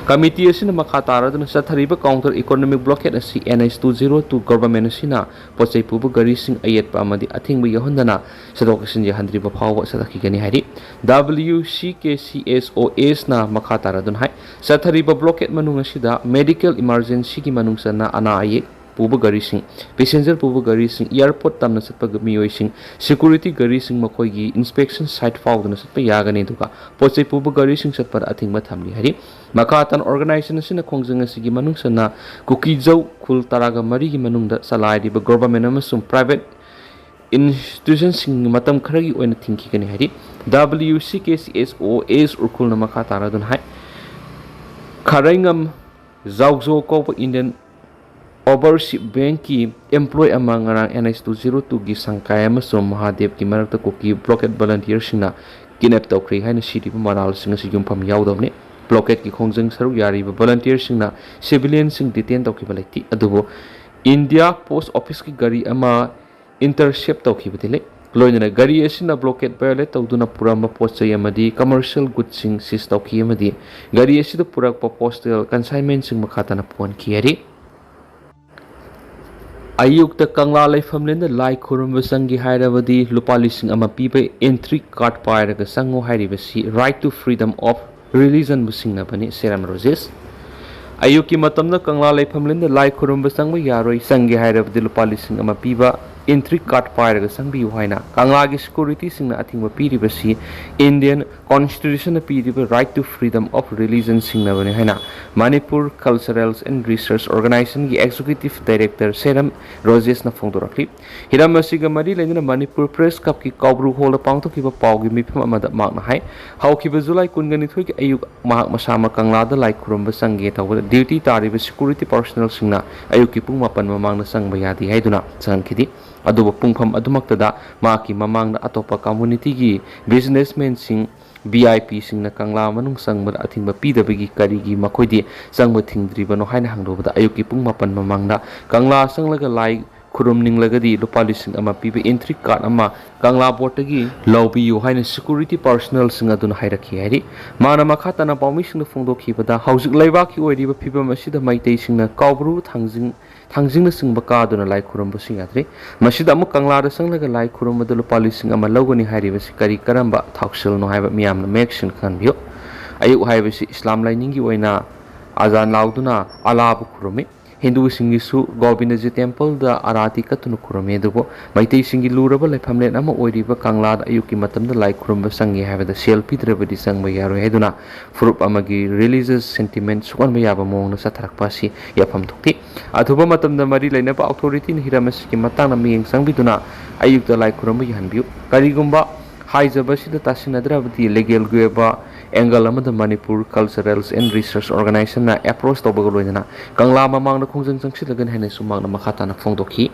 ꯀꯃꯤꯇꯤ ꯑꯁꯤꯅ ꯃꯈꯥ ꯇꯥꯔꯗꯨꯅ ꯆꯠꯊꯔꯤꯕ counter economic blockade ꯑꯁꯤ N H two zero two government ꯑꯁꯤꯅ ꯄꯣꯠ ꯆꯩ ꯄꯨꯕ ꯒꯥꯔꯤꯁꯤꯡ ꯑꯌꯦꯠꯄ ꯑꯃꯗꯤ ꯑꯊꯤꯡꯕ ꯌꯥꯎꯍꯟꯗꯅ ꯆꯠꯊꯣꯛ ꯆꯠꯁꯤꯟ ꯌꯥꯍꯟꯗ꯭ꯔꯤꯕ ꯐꯥꯎꯕ ꯆꯠꯊꯈꯤꯒꯅꯤ ꯍꯥꯏꯔꯤ꯫ W C K C S O S ꯅ ꯃꯈꯥ ꯇꯥꯔꯗꯨꯅ ꯍꯥꯏ, ꯆꯠꯊꯔꯤꯕ blockade ꯃꯅꯨꯡ ꯑꯁꯤꯗ medical emergency ꯒꯤ ꯃꯅꯨꯡ ꯆꯟꯅ ꯑꯅꯥ ꯑꯌꯦꯛ ꯄꯨꯕ ꯒꯥꯔꯤꯁꯤꯡ, passenger ꯄꯨꯕ ꯒꯥꯔꯤꯁꯤꯡ, airport ꯇꯝꯅ ꯆꯠꯄ ꯃꯤꯑꯣꯏꯁꯤꯡ, security ꯒꯥꯔꯤꯁꯤꯡ ꯃꯈꯣꯏꯒꯤ inspection site ꯐꯥꯎꯗꯨꯅ ꯆꯠꯄ ꯌꯥꯒꯅꯤ, ꯑꯗꯨꯒ ꯄꯣꯠ ꯆꯩ ꯄꯨꯕ ꯒꯥꯔꯤꯁꯤꯡ ꯆꯠꯄꯗ ꯑꯊꯤꯡꯕ ꯊꯝꯂꯤ ꯍꯥꯏꯔꯤ꯫ ꯃꯈꯥ ꯇꯥꯅ organization ꯑꯁꯤꯅ ꯈꯣꯡꯖꯪ ꯑꯁꯤꯒꯤ ꯃꯅꯨꯡ ꯆꯟꯅ ꯀꯨꯀꯤꯖꯧ ꯈꯨꯜ ꯇꯔꯥꯒ ꯃꯔꯤꯒꯤ ꯃꯅꯨꯡꯗ ꯆꯂꯥꯏꯔꯤꯕ government ꯑꯃꯁꯨꯡ private institution ꯁꯤꯡ ꯃꯇꯝ ꯈꯔꯒꯤ ꯑꯣꯏꯅ ꯊꯤꯡꯈꯤꯒꯅꯤ ꯍꯥꯏꯔꯤ꯫ W C K C S O S ꯎꯈ꯭ꯔꯨꯜꯅ ꯃꯈꯥ ꯇꯥꯔꯗꯨꯅ ꯍꯥꯏ, ꯈꯔꯩꯉꯝ ꯖꯥꯎꯖꯣ ꯀꯧꯕ Indian Overseas Bank ꯀꯤ employee ꯑꯃ ꯉꯔꯥꯡ N H two zero two ꯒꯤ ꯁꯪꯀꯥꯏ ꯑꯃꯁꯨꯡ ꯃꯍꯥꯗꯦꯕꯀꯤ ꯃꯔꯛꯇ ꯀꯨꯀꯤ blockade volunteer ꯁꯤꯡꯅ kidnap ꯇꯧꯈ꯭ꯔꯦ ꯍꯥꯏꯅ ꯁꯤꯔꯤꯕ ꯃꯔꯥꯜꯁꯤꯡ ꯑꯁꯤ ꯌꯨꯝꯐꯝ ꯌꯥꯎꯗꯕꯅꯤ꯫ Blockade ꯀꯤ ꯈꯣꯡꯖꯪ ꯁꯔꯨꯛ ꯌꯥꯔꯤꯕ volunteer ꯁꯤꯡꯅ civilian ꯁꯤꯡ detain ꯇꯧꯈꯤꯕ ꯂꯩꯇꯦ, ꯑꯗꯨꯕꯨ India Post Office ꯀꯤ ꯒꯥꯔꯤ ꯑꯃ intercept ꯇꯧꯈꯤꯕꯗꯤ ꯂꯩ꯫ ꯂꯣꯏꯅꯅ ꯒꯥꯔꯤ ꯑꯁꯤꯅ blockade violate ꯇꯧꯗꯨꯅ ꯄꯨꯔꯝꯕ ꯄꯣꯠ ꯆꯩ ꯑꯃꯗꯤ commercial goods ꯁꯤꯡ seize ꯇꯧꯈꯤ ꯑꯃꯗꯤ ꯒꯥꯔꯤ ꯑꯁꯤꯗ ꯄꯨꯔꯛꯄ postal consignment ꯁꯤꯡ ꯃꯈꯥ ꯇꯥꯅ ꯄꯨꯍꯟꯈꯤ ꯍꯥꯏꯔꯤ꯫ ꯑꯌꯨꯛꯇ ꯀꯪꯂꯥ ꯂꯩꯐꯝꯂꯦꯟꯗ ꯂꯥꯏ ꯈꯨꯔꯨꯝꯕ ꯆꯪꯒꯦ ꯍꯥꯏꯔꯕꯗꯤ ꯂꯨꯄꯥ ꯂꯤꯁꯤꯡ ꯑꯃ ꯄꯤꯕ entry card ꯄꯥꯏꯔꯒ ꯆꯪꯉꯨ ꯍꯥꯏꯔꯤꯕꯁꯤ Right to Freedom of Religion ꯕꯨ ꯁꯤꯡꯅꯕꯅꯤ, ꯁꯦꯔꯝ ꯔꯣꯖꯦꯁ꯫ ꯑꯌꯨꯛꯀꯤ ꯃꯇꯝꯗ ꯀꯪꯂꯥ ꯂꯩꯐꯝꯂꯦꯟꯗ ꯂꯥꯏ ꯈꯨꯔꯨꯝꯕ ꯆꯪꯕ ꯌꯥꯔꯣꯏ, ꯆꯪꯒꯦ ꯍꯥꯏꯔꯕꯗꯤ ꯂꯨꯄꯥ ꯂꯤꯁꯤꯡ ꯑꯃ ꯄꯤꯕ entry card ꯄꯥꯏꯔꯒ ꯆꯪꯕꯤꯌꯨ ꯍꯥꯏꯅ ꯀꯪꯂꯥꯒꯤ security ꯁꯤꯡꯅ ꯑꯊꯤꯡꯕ ꯄꯤꯔꯤꯕꯁꯤ Indian Constitution ꯅ ꯄꯤꯔꯤꯕ Right to Freedom of Religion ꯁꯤꯡꯅꯕꯅꯤ ꯍꯥꯏꯅ Manipur Culturals and Research Organization ꯒꯤ Executive Director ꯁꯦꯔꯝ ꯔꯣꯖꯦꯁꯅ ꯐꯣꯡꯗꯣꯔꯛꯂꯤ꯫ ꯍꯤꯔꯝ ꯑꯁꯤꯒ ꯃꯔꯤ ꯂꯩꯅꯅ Manipur Press Club ꯀꯤ ꯀꯥꯎꯕ꯭ꯔꯨ hall ꯗ ꯄꯥꯡꯊꯣꯛꯈꯤꯕ ꯄꯥꯎꯒꯤ ꯃꯤꯐꯝ ꯑꯃꯗ ꯃꯍꯥꯛꯅ ꯍꯥꯏ, ꯍꯧꯈꯤꯕ ꯖꯨꯂꯥꯏ ꯀꯨꯟꯒ ꯅꯤꯊꯣꯏꯒꯤ ꯑꯌꯨꯛ ꯃꯍꯥꯛ ꯃꯁꯥꯃꯛ ꯀꯪꯂꯥꯗ ꯂꯥꯏ ꯈꯨꯔꯨꯝꯕ ꯆꯪꯒꯦ ꯇꯧꯕꯗ duty ꯇꯥꯔꯤꯕ security personnel ꯁꯤꯡꯅ ꯑꯌꯨꯛꯀꯤ ꯄꯨꯡ ꯃꯥꯄꯟ ꯃꯃꯥꯡꯗ ꯆꯪꯕ ꯌꯥꯗꯦ ꯍꯥꯏꯗꯨꯅ ꯆꯪꯍꯟꯈꯤꯗꯦ꯫ ꯑꯗꯨꯕꯨ ꯄꯨꯡꯐꯝ ꯑꯗꯨꯃꯛꯇꯗ ꯃꯍꯥꯛꯀꯤ ꯃꯃꯥꯡꯗ ꯑꯇꯣꯞꯄ community ꯒꯤ businessman ꯁꯤꯡ ꯚꯤ ꯑꯥꯏ ꯄꯤꯁꯤꯡꯅ ꯀꯪꯂꯥ ꯃꯅꯨꯡ ꯆꯪꯕꯗ ꯑꯊꯤꯡꯕ ꯄꯤꯗꯕꯒꯤ ꯀꯔꯤꯒꯤ ꯃꯈꯣꯏꯗꯤ ꯆꯪꯕ ꯊꯤꯡꯗ꯭ꯔꯤꯕꯅꯣ ꯍꯥꯏꯅ ꯍꯪꯂꯨꯕꯗ, ꯑꯌꯨꯛꯀꯤ ꯄꯨꯡ ꯃꯥꯄꯟ ꯃꯃꯥꯡꯗ ꯀꯪꯂꯥ ꯆꯪꯂꯒ ꯂꯥꯏ ꯈꯨꯔꯨꯝꯅꯤꯡꯂꯒꯗꯤ ꯂꯨꯄꯥ ꯂꯤꯁꯤꯡ ꯑꯃ ꯄꯤꯕ entry card ꯑꯃ ꯀꯪꯂꯥ ꯕꯣꯔꯗꯇꯒꯤ ꯂꯧꯕꯤꯌꯨ ꯍꯥꯏꯅ security personnelꯁꯤꯡ ꯑꯗꯨꯅ ꯍꯥꯏꯔꯛꯈꯤ ꯍꯥꯏꯔꯤ꯫ ꯃꯥꯅ ꯃꯈꯥ ꯇꯥꯅ ꯄꯥꯎꯃꯤꯁꯤꯡꯗ ꯐꯣꯡꯗꯣꯛꯈꯤꯕꯗ, ꯍꯧꯖꯤꯛ ꯂꯩꯕꯥꯛꯀꯤ ꯑꯣꯏꯔꯤꯕ ꯐꯤꯕꯝ ꯑꯁꯤꯗ ꯃꯩꯇꯩꯁꯤꯡꯅ ꯀꯥꯎꯕ꯭ꯔꯨ, ꯊꯥꯡꯖꯤꯡ, ꯊꯥꯡꯖꯤꯡꯅꯆꯤꯡꯕ ꯀꯥꯗꯨꯅ ꯂꯥꯏ ꯈꯨꯔꯨꯝꯕꯁꯨ ꯌꯥꯗ꯭ꯔꯤ꯫ ꯃꯁꯤꯗ ꯑꯃꯨꯛ ꯀꯪꯂꯥꯗ ꯆꯪꯂꯒ ꯂꯥꯏ ꯈꯨꯔꯨꯝꯕꯗ ꯂꯨꯄꯥ ꯂꯤꯁꯤꯡ ꯑꯃ ꯂꯧꯒꯅꯤ ꯍꯥꯏꯔꯤꯕꯁꯤ ꯀꯔꯤ ꯀꯔꯝꯕ ꯊꯧꯁꯤꯜꯅꯣ ꯍꯥꯏꯕ ꯃꯤꯌꯥꯝꯅ ꯃꯌꯦꯛ ꯁꯦꯡꯅ ꯈꯪꯍꯟꯕꯤꯌꯨ꯫ ꯑꯌꯨꯛ ꯍꯥꯏꯕꯁꯤ ꯏꯁꯂꯥꯝ ꯂꯥꯏꯅꯤꯡꯒꯤ ꯑꯣꯏꯅ ꯑꯖꯥꯟ ꯂꯥꯎꯗꯨꯅ ꯑꯂꯥꯕꯨ ꯈꯨꯔꯨꯝꯃꯤ꯫ ꯍꯤꯟꯗꯨꯁꯤꯡꯒꯤꯁꯨ ꯒꯣꯕꯤꯟꯗꯖꯤ ꯇꯦꯝꯄꯜꯗ ꯑꯔꯥꯇꯤ ꯀꯠꯇꯨꯅ ꯈꯨꯔꯨꯝꯃꯤ꯫ ꯑꯗꯨꯕꯨ ꯃꯩꯇꯩꯁꯤꯡꯒꯤ ꯂꯨꯔꯕ ꯂꯩꯐꯝꯂꯦꯟ ꯑꯃ ꯑꯣꯏꯔꯤꯕ ꯀꯪꯂꯥꯗ ꯑꯌꯨꯛꯀꯤ ꯃꯇꯝꯗ ꯂꯥꯏ ꯈꯨꯔꯨꯝꯕ ꯆꯪꯉꯤ ꯍꯥꯏꯕꯗ ꯁꯦꯜ ꯄꯤꯗ꯭ꯔꯕꯗꯤ ꯆꯪꯕ ꯌꯥꯔꯣꯏ ꯍꯥꯏꯗꯨꯅ ꯐꯨꯔꯨꯞ ꯑꯃꯒꯤ religious sentiment ꯁꯣꯛꯍꯟꯕ ꯌꯥꯕ ꯃꯑꯣꯡꯗ ꯆꯠꯊꯔꯛꯄ ꯑꯁꯤ ꯌꯥꯐꯝ ꯊꯣꯛꯇꯦ꯫ ꯑꯊꯨꯕ ꯃꯇꯝꯗ ꯃꯔꯤ ꯂꯩꯅꯕ authorityꯅ ꯍꯤꯔꯝ ꯑꯁꯤꯒꯤ ꯃꯇꯥꯡꯗ ꯃꯤꯠꯌꯦꯡ ꯆꯪꯕꯤꯗꯨꯅ ꯑꯌꯨꯛꯇ ꯂꯥꯏ ꯈꯨꯔꯨꯝꯕ ꯌꯥꯍꯟꯕꯤꯌꯨ꯫ ꯀꯔꯤꯒꯨꯝꯕ ꯍꯥꯏꯖꯕꯁꯤꯗ ꯇꯥꯁꯤꯟꯅꯗ꯭ꯔꯕꯗꯤ legalꯒꯤ ꯑꯣꯏꯕ angle ꯑꯃꯗ Manipur Culturals and Research Organisationꯅ approach ꯇꯧꯕꯒ ꯂꯣꯏꯅꯅ ꯀꯪꯂꯥ ꯃꯃꯥꯡꯗ ꯈꯣꯡꯖꯪ ꯆꯪꯁꯤꯜꯂꯒꯅꯤ ꯍꯥꯏꯅꯁꯨ ꯃꯍꯥꯛꯅ ꯃꯈꯥ ꯇꯥꯅ ꯐꯣꯡꯗꯣꯛꯈꯤ꯫